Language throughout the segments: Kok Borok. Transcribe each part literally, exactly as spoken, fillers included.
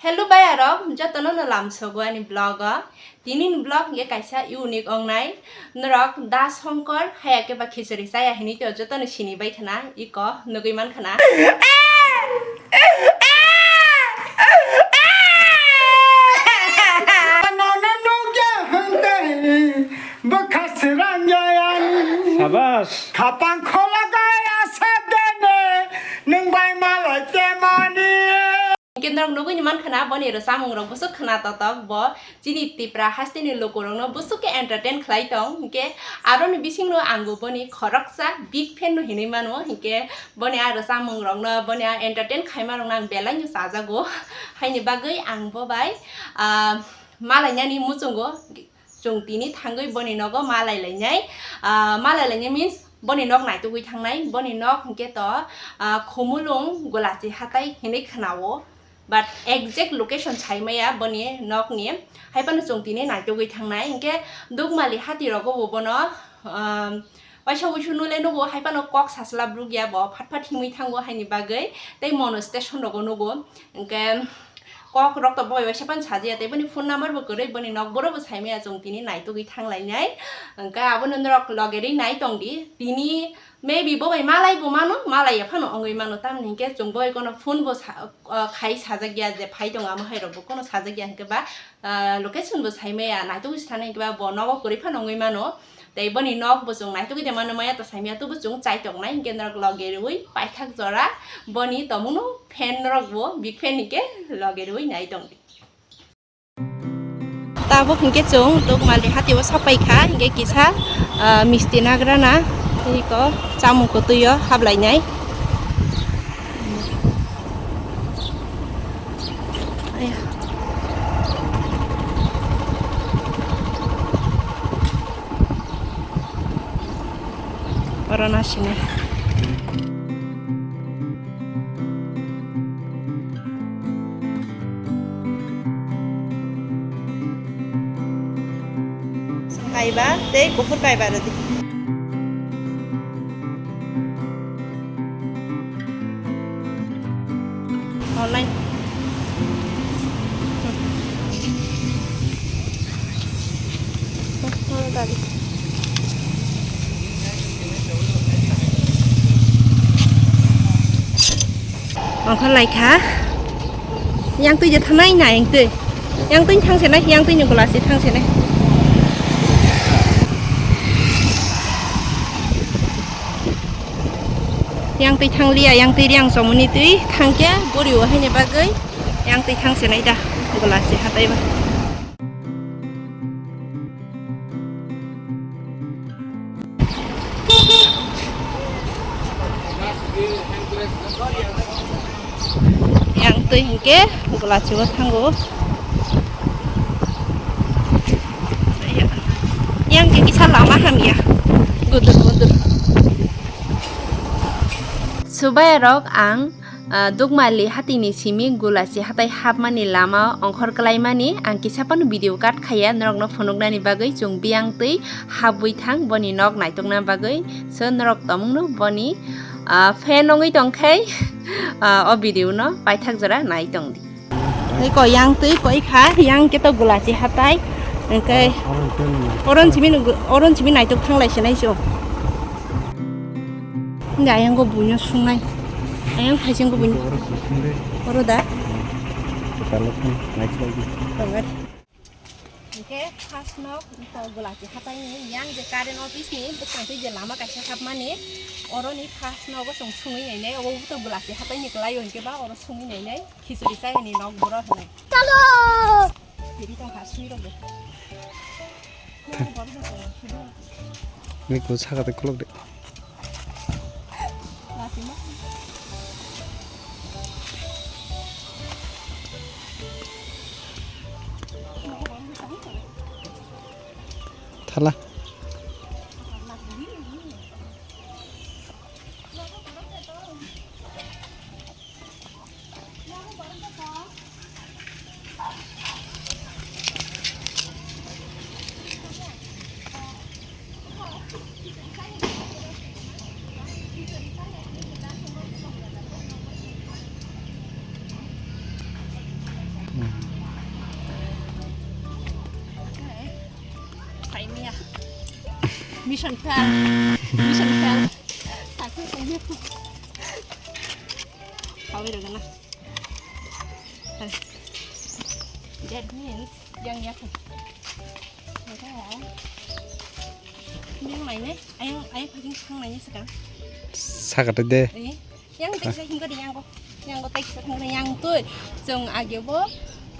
Hello bayarok, jotono no lamsogo ani vlog o. Tini ni vlog hingke kaisa unique ongnai. Norok Da Songkor haya khe ba khichuri chaya hinui tio jotono sini bai khana, iko nugui man khana. Nono nugya hwnkhe bwkha srang ya ani. Sabas. Khapang khola gaya sadene nwng bai malai temani. Hingke norok nugui ni man khana boni rwchapmung rok bwswk khna totok bo chini Tipra haste ni luku rok no bwswk khe entertain khlai tong. Hingke aro ni bising no ang bo boni khoroksa big fan no hinui mano. Hingke boni a rwchapmung rok no boni a entertain khaima rok no ang belai no chajago. Haini bagwi ang bo bai, ah, malainani muchungo. Chwng tini thangwi boni nogo malai lainai. Ah, malai lainai means boni nok naitugwi thangnai. Boni nok hwnkhe to, ah, Khumulwng Gulachi hatai hinwi khwnao. But exact location sai maya boni nokni. Hai phano chwng tini naitugwi thangnai. Hwnkhe Dukmali hati rogo bo bono, um, waisa wuisu nule nugo, hai phano kok sasla bruk ya bo phat phat himwi thango haini bagwi. Tei mono station rogo nugo. Hwnkhe kok rok to boi waisa phano sajiya, tei boni phone number bo kwrwi, boni nok boro bo saimaya, chwng tini naitugwi thanglainai. Hwnkhe abono norok logerwi nai tongdi. Tini maybe bo bai malai bo mano, malai ya phano wngwi mano, tamni hwnkhe chwng boi kono phone bo sa-, ah, khai sajakya je phai tong amo hai rok bo kono sajakya hwnkhe ba, ah, location bo saimaya, naitugwi se thani hwnkhe ba bo nogo kwrwi phano wngwi mano. Tei boni nok bo chwng naitugwi de mano maya to saimaya, tubo chwng chai tongnai, hwnkhe norok loge rwi paithak jora boni tomungno fan rok bo big fan hwnkhe loge rwi nai tongdi. Tabuk hwnkhe chwng Dukmali hatio sapai kha, hwnkhe kisa, ah, misti nagrana tei ko chamung kwtwio hablainai. Aya. Oro nasinai. Kaiba tei kuphur kaiba rwdi. Online. Ongkha laikha. Yang twi je thanai na yang twi. Yang twi thang se nai, yang twi ni gola se thang se nai. Yang twi thang liya, yang twi riang somoni twi thang khe bori o haini bagwi yang twi thang se nai da gola se hatai ba. Yang twi hwnkhe gola chibo thango. Yang khe kisa lama hamya. Gudur gudur. Subai rok ang Ah, Dukmali hatini simi Gulachi hatai hapmani lama ongkhor kwlaimani ang kisa phano video cut khaiya norokno phunuknani bagwi, chwng biyang twi habwi thang boni nok naitokna bagwi. So norok tomungno boni, ah, fan wngwi tongkhai, ah, o video no paithak jora nai tongdi. Tei ko yang twi koi kha, yang khe to Gulachi hatai, hwnkhe oron simi, oron simi naitok thanglai se nai se o. Hingke ayang go buino sungnai. Ayang phaising go buino. Oro da? Tongari. Hingke first no to Gulachi hatai ni yang je current office ni bwskango twi je lama kaisa hapmani. Oro ni first no go chwng sungwi nainai. Obo to Gulachi hatai ni kwlai o hingke ba oro sungwi nainai. Khichuri chayani nok boro hinwi. Chalo! Tiri tong kha sui rok bo. Ni ko saka te kolok de. Lati ma. Thala. Saimia. Mission fail. Mission fail. Sakhe saimia. Khawi rwgana. That means yang ya. Yang lainai, ayang, ayang phaging sang lainai sekarang. Sakate de. Eh. Yang tei kisa himkha di yang ko. Yang ko tei kisa thangkha yang tui. Chwng age bo,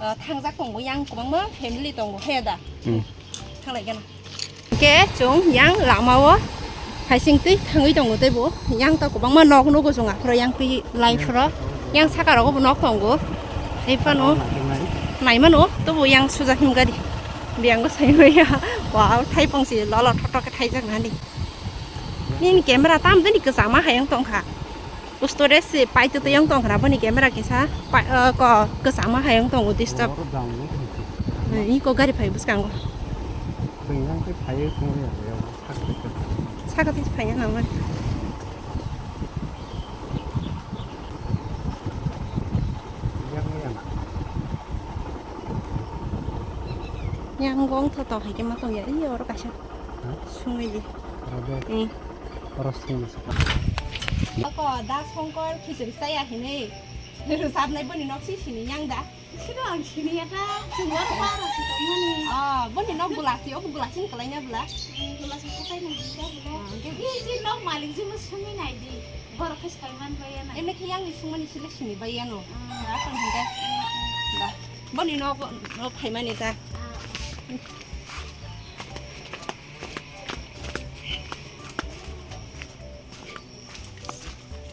ah, thangjak tongo yang kwbangma family tongo he da. Hmm. Thanglai gana. Ke chwng yang lama o haising twi thangwi tongo tei bo. Yang ta kwbangma nok nugo chwng aphuru yang twi lai phuru. Yang saka rogo bo nok tongo. Tei phano naimano tobo yang suja himkha di. Biyango saimaya. Wow, thaipong si lolo thotok khe thaijak nani. Nini camera tam jani kwchama hayung tongkha. Storage se pai twi twi yang tong khna boni camera kisa pai, uh, ko kwchama hayung tongo disturb. Oro jang ni khe. Eh, iko gari phai bwskango. Twi yang khe phai tong ya ya sak khe. Saka twi phai ya nang. Yang ya na. Yang gong tho tong hai khe ma tong ya. Iya oro kaisa. Ha? Sungwi di. Oro de. Eh. Oro sungwi sa. Ako da Songkor khichuri chaya hinwi. Rwchapnai boni nok si sini yang da. Sino ang sini ya ta. Sungwar para si tongmani. Ah, boni nok gulasi, obo gulasi ni kalai nya bla. Gulasi kotai nang sida bla. Ah, oke. Ini si nok malik si mo sungwi nai di. Borok khe sai man bai ya na. Emne khe yang ni sungmani sile sini bai ya no. Ah. Asang hingke. Da. Boni nok, nok phaimani ta. Ah.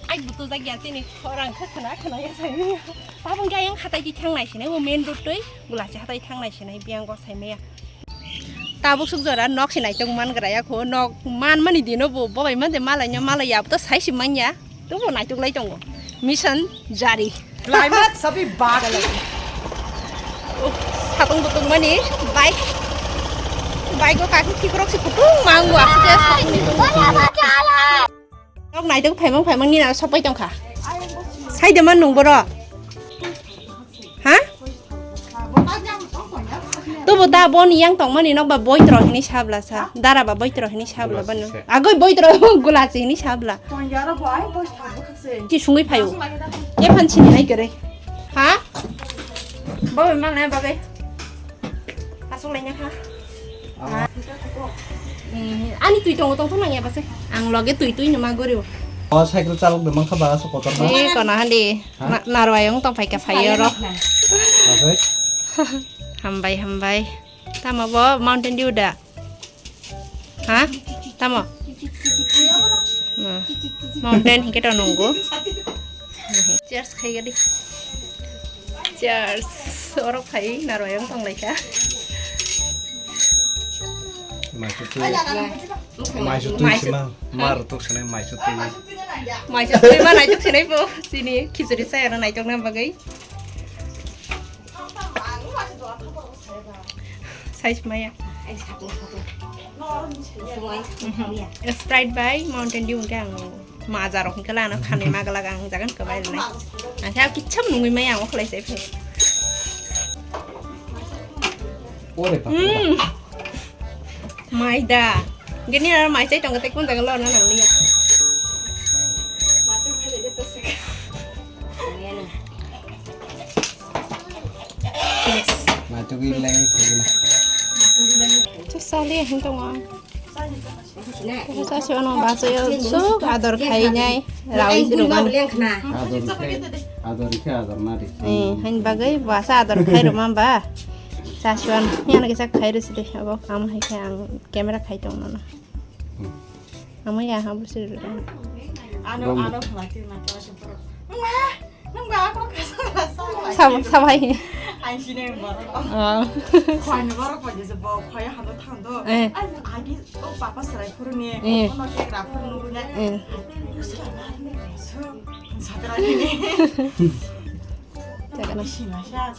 Ai butu jak ya tini khorang khe khna khna ya sai. Tabung khe ayang hatai di thang nai sinai o main road twi gulasi hatai thang nai sinai biyang go sai maya. Tabuk suk jora nok sinai tong man gra ya kho nok man mani dino bo bo bai man de malai nya malai ya to sai si man ya. Tobo naitok lai tongo. Mission jari. Climate sabi bad. Satung butung mani bike. Bike o kaki kikrok si kutung mangu asuk ya satung ni tongo. Nok naitok phaimang phaimang ni na sopai tongkha. Sai de man nung boro. Ha? Tobo da boni yang tongmani nok ba boitro hini sabla sa. Dara ba boitro hini sabla bano. Agoi boitro gulachi hini sabla. Chi sungui phayo. Ye phan chini nai kere. Ha? Babai mang nai bagai. Asung lai nya kha. Ani twi tongo tong thang ya base. Ang loge twi twi numa gori. O cycle chalok de mang kha ba so kotor ba. Ni kono handi. Ha? Na-, narwai wng tong phaikha phaio ro. Asai? Hambai, hambai. Tamo bo Mountain Dew da? Ha? Tamo? Hmm. Mountain hingke to nungo. Cheers khai gadi. Cheers. Orok khai narwai wng tong laikha. Maisu twi. Maisu twi sima. Mar tuk sanai maisu twi. Maisu twi ma naituk sinai bo. Sini khichuri saya na naituk na bagai. Size maya. Sprite bai Mountain Dew hingke ang maja rok hingke lano khanai magalak ang jagan kabai rwnai. Ang khe kicham nungui maya ang okhlai sai phai. Ore bapre. Hmm. Maida. Gini aro mai chai tongo tei kun jaga lorna nangliya. Yes. Maitugwi lengwi phaigwna. Chuk sali hin tongo. Chuk sasi ono bachayo chuk ador khainai. Rawi rwmani. Ador khe, ador khe ador nari. Eh, hain bagwi basa ador khai rwma ba. Sasi ono. Yana kisa khai rwsidi. Abo kam hai khe ang camera khai tongmano. Hmm. Amo ya ha busi rwrwng. Ano, ano khlai twi ma khlai se borok. Nung ba, nung ba ako kasa kasa. Sabo sabai. Ai sini borok. Oh. Khoi ni borok pa je bo khoi ha do thang do. Eh. Ai agi o papa serai phuru ni. Eh. Ono ke ra phuru nu ne. Eh. Satra ni. Chakana. Sima sha.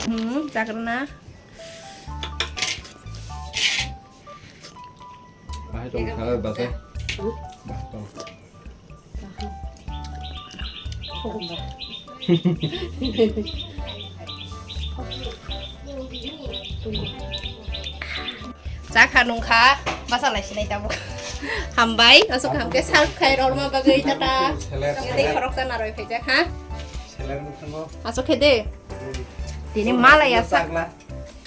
Hmm, chakana. Bahai tong kha, bahai. Bah, tong. Tong. Chakha nungkha, basa lai sinai tabuk. Hambai, asuk hamkhe subscribe rwma bagwi, tata. Seler, tei seler. Khoroksa narwi phaijak, ha? Seler nungkhango. Asuk khe de. Tini malaya sak. Chakla.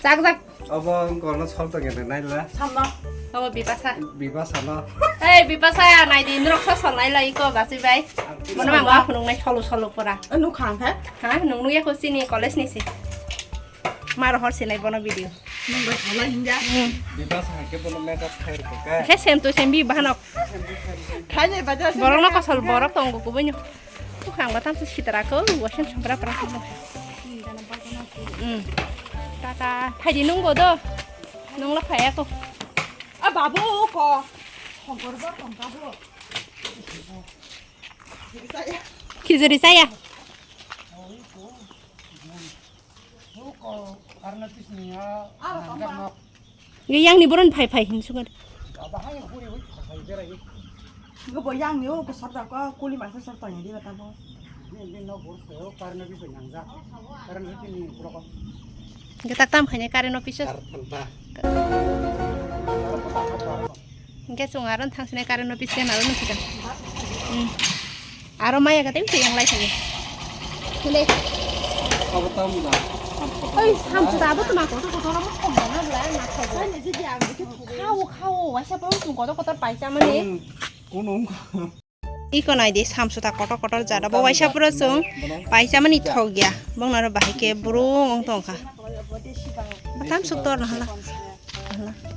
Chak, chak. Obo wngkha no sol tongya de naila. Samno. Obo Bipasa. Bipasa no. Hey, Bipasa, nai di, norok sa sol naila iko basi bai. Ang mono mang wa phunung nai solo solo pora. Anu khang khe? Ha, nung nung ya ko sini college ni si. Mar hor sinai bono video. Nung bai sala hinja. Hmm. Bipasa ke bono makeup khair ko ka. Khe sem to sem bi bahanok. Khai nai baja. Borok no kosol borok tongo kubui no. Bukhang batam se sitra ko, wasen chongra pra se. Hmm. Tata, phaidi nungbo do. Nungla phaya ko. A babu ko. Khongkor ba khongka bo. Khijuri saya. Ye yang ni boron phai phai hin sungar. Bo yang ni o ko sarda ko kuli masa sarda ni di bata bo. Ni no bor ko karna bi nang ja. Karna bi ni ko. Ge tak tam khane kare no pisa. Hingke chwng aro thang sini current office ke naro nung sika. Hmm. Aro maya kate bisa yang lai sini. Hile. Abo tam da. Oi, samsu da abo tuma kotor kotor abo thok da na bla na thok. Khao, khao, waisa poro chwng kotor kotor paisa mani. Hmm. Kunung. Iko nai di samsu ta kotor kotor jada. Bo waisa poro chwng paisa mani thok ya. Bong naro bahai ke burung ong tong kha. Batam suk tor na hala.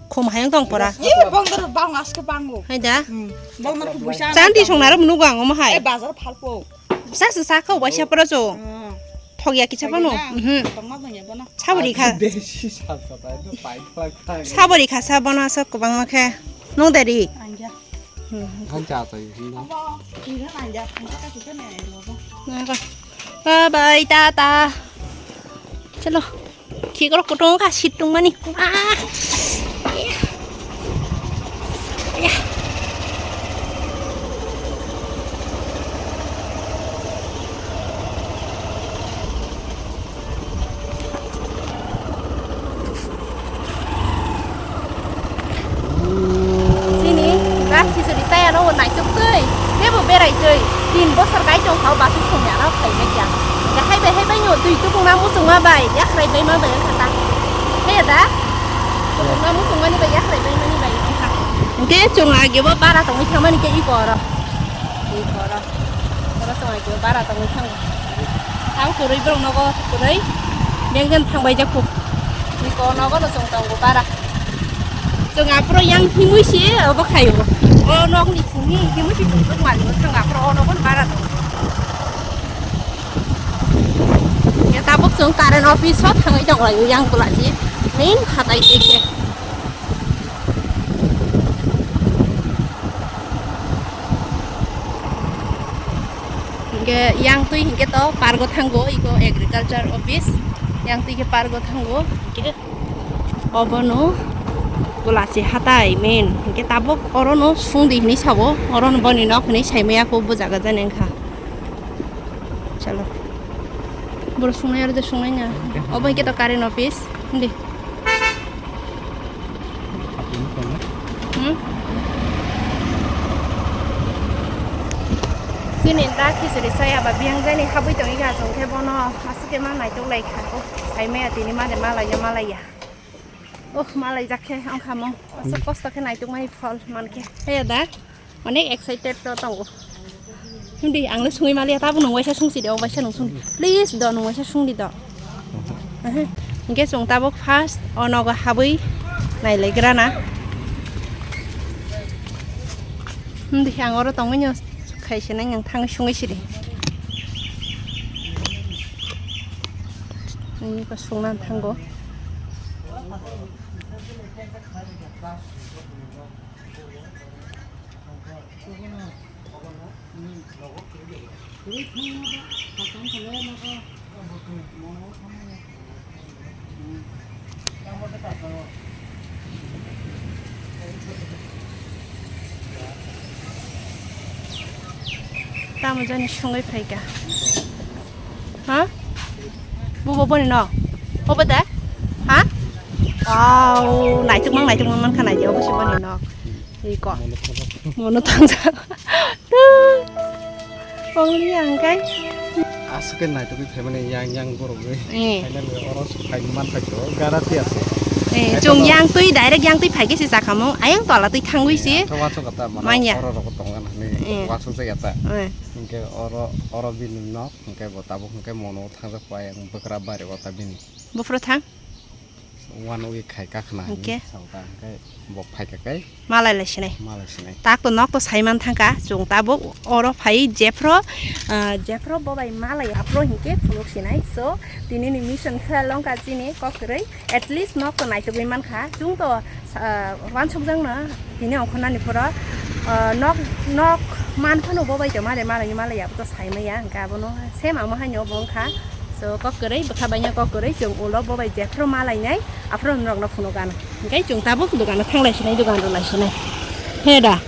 Khum hayung tong pora. Ye bongdor bang aske bango. Hai da. Hmm. Bongdor ku busa. Chanti song naro munu gang omo hai. Eh, bazar phalpo. Sa sa sa kho waisa pora cho. Hmm. Thok ya kicha pano. Thok ya na. Mhm. Tongma bang ya bono. Sabori kha. Besi sa sa ta, itu pai pai pai. Sabori kha sa bono so kobang ma khe. Nung dari. Anja. Hmm. Kan cha ta yi. Abo, ini kan anja. Anja ka kita ne, lo. Nah, kok. Bye bye, tata. Chalo. Khikoro kotong ka situng mani. Ah. Chini rak khichuri chaya no naitok twi, tebo berai twi, tin bosor kai tong thao basu songya no khai bai kya. Haibai haibai no twi tubung na muchung ma bai, yakhrai bai ma bai wngkha ta. Haiya da? Tubung na muchung mani bai yakhrai bai mani bai wngkha. Hingke chwng agi bo bara tongwi thangmani khe iko oro. Iko oro. Oro chwng agi bo bara tongwi thango. Ang kwrwi borok nogo kwrwi. Bengjan thangbai jak kuk. Iko nogo no chwng tongo bara. Chwng aphuru yang himui si obo khaio. O nokni simi himui si chwng tok mani bo thang aphuru o nogo bara tongo. Ya tabuk chwng current office o thangwi tonglaio yang bwlasi main hatai se khe. Hingke yang twi hingke to pargo thango iko agriculture office yang twi ke pargo thango hingke obono bwlasi hatai main hingke tabuk orono sungdi hinui sabo orono boni nok hinui saimaya kho bujaga jani wngkha. Chalo. Boro sungnai aro de sungnai na. Oke. Obo hingke to current office. Hindi. Hmm? Sini da khichuri saya ba biyang jani habui tongwi kha chwng khe bono aswk khe ma naitok lai kha. Sai maya tini ma de malaiya malaiya. Oh, malaijak khe ang khamung. Aswk kosto khe naitok mai phol man khe. He da. Onek excited to tongo. Hindi, ang no sungwi maliya, tabuk nung waisa sungsi de, o waisa nung sungdi. Please do, nung waisa sungdi do. Ehe. Hingke chwng tabuk first o nogo habwi nailaigrana. Hindi, ang oro tongwi no khaise nang ang thangwi sungwi sidi. Ini ko sungna thango. Tamo jani songwi phaikha. Ha? Bubo boni no? Obo da? Ha? Wow, naitukmang, naitukmang mankha, naidi, obo se boni nok. Iko. Mono thangjak. Only ang kai. Aswk khe naitugwi phaimani yang yang borok wi. Eh. Finally oro phai man phai to garati ase. Eh, chwng yang twi, direct yang twi phai khe se sakhamung. Ayang tola twi thangwi se. Thawa chok ta mano. Manya. Oro rok tongan ni. Eh. Wasuk jaya ta. Eh. Hingke oro, oro bini nok, hingke bo tabuk hingke mono thangjak pai ang bwkra bari o ta bini. Buphuru thang. Uanogwi khai kakhna hinwi. Hingke? Sabo ta hingke bo phaikha khe. Malai lai sinai. Malai sinai. Tak to nok to saiman thangkha, chwng tabuk oro phai jephro, ah, jephro bo bai malai aphro hingke phunuk sinai. So, tini ni mission khe longkha chini kok kwrwi. At least nok to naitugwi mankha. Chwng to, ah, wansukjakno tini ongkhornani phoro, ah, nok, nok man phano bo bai to mare malai malai abo to saimaya. Hingke abono same amo haino bo wngkha. So, kok kwrwi, bwkha baino kok kwrwi, chwng ulo bo bai jephru ma lainai, aphuru norokno phunuk gana. Hingke chwng tabuk dogano thang lai sinai, dogan rw lai sinai. He da?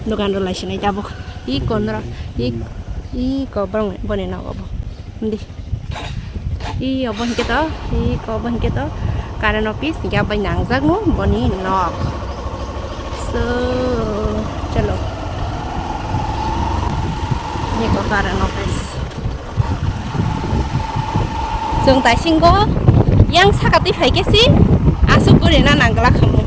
Dogan rw lai sinai tabuk. Iko norok, ik-, iko borok boni nogo bo. Hindi. I obo hingke to, iko obo hingke to, current office, hingke abai nangjakno boni nok. So, chalo. Iko current office. Chwng taisingo yang saka twi phaikhe si aswk guri na nangla khamu.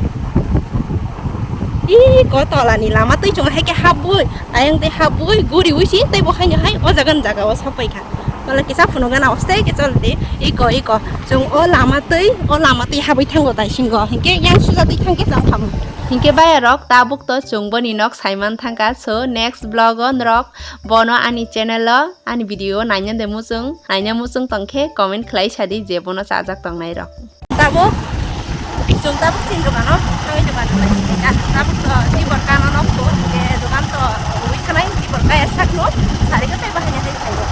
Ih, ko tola ni lama twi chwng haikhe habwi, ayang tei habwi guri wi si tei bo haino hai o jaga ni jaga o sapai kha. Tola kisa phunuk gana oste ke chol de, iko, iko. Chwng o lama twi, o lama twi habwi thango taisingo. Hinkhe yang suja twi thangkhe chwng khamu. Hinkhe bayarok tabuk to chwng boni nok saiman thangkha. So next vlog o norok bono ani channel o ani video naina de muchung, naina muchung tongkhe comment khlai sadi je bono chajak tongnai rok. Tabuk, chwng tabuk chini dogano thangwi dogan rwlai sini kha. Tabuk to tibor kano nokto, je dogan to ui khanai, tibor kaya sakno, sari kwtai bahai nai hai phaibo.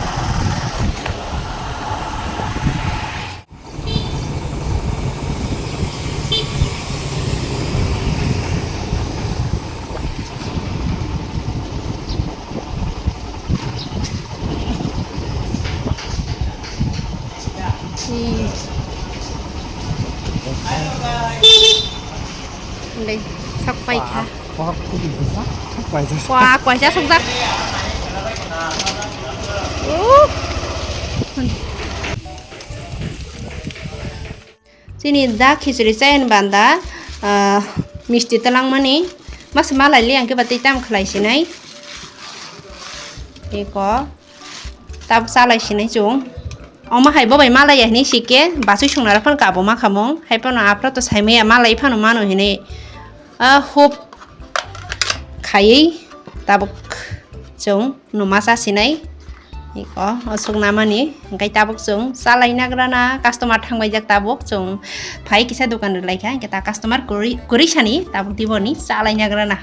Dei, sok pai kha. Wah, wah, kudu bisa, sok pai jasa. Wah, kuaisa sokjak. Uh. Chini da khichuri chayani banda, ah, misti twlangmani. Mas malai li ang khe ba tei tam khlai sinai. Eko. Tabuk chalai sinai chwng. Omo hai bo bai malai ya hinui sikhe, basui songna rok phano kabo ma khamung. Hai phano aphro to sai maya malai phano mano hinui. Ah, hope khaiwi tabuk chwng numa cha sinai. Iko, o sukna mani. Hingkai tabuk chwng chalai nagra na customer thangbai jak tabuk chwng phai kisa dokan rwlai kha. Hingke ta customer kwrwi, kwrwi sani tabuk tiboni chalai nagra na.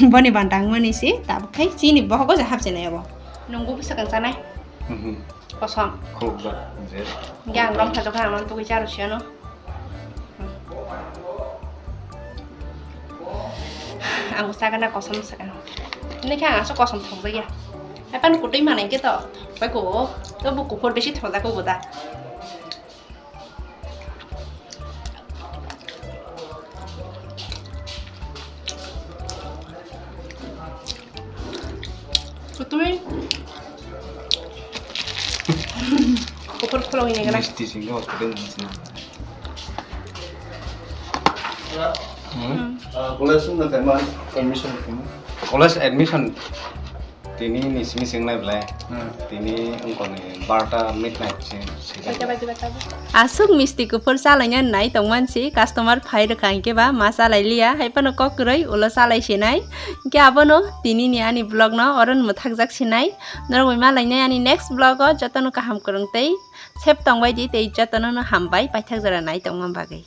Boni bantang mani si, tabuk khai chini bohogo ja hapchinai abo. Nungbo bwsakang chanai? Mhm. Kosom. Khulukjak, je. Hingke ang rom phajok kha, ang tugui charo siyano. Ang sakana kosom sakana. Ini khe ang asuk kosom thokjakya. Epan kutui manai khe to, bai ko, to bo kuphur besi thokjak ko da. Kutui. Kupur khulok ini kena. Misti singko kudin sini. Hmm? Hmm. Ah, college sung na tema admission kamu? College admission. Tini ni simi sing nai belai. Hmm. Tini ungkoni barta midnight sing, sing. Baca, baca, baca, baca. Asuk misti kuphur chalaina nai tongman si, customer phai rwkha hinkhe ba ma chalai liya, hai phano kok kwrwi ulo chalai sinai. Hinkhe abono tini ni ani vlog no oro mwthakjak sinai. Norok bai ma lainai ani next vlog o, jotono kaham kwrwng tei safe tongbai di tei jotono no hambai paithak jora nai tongma bagwi.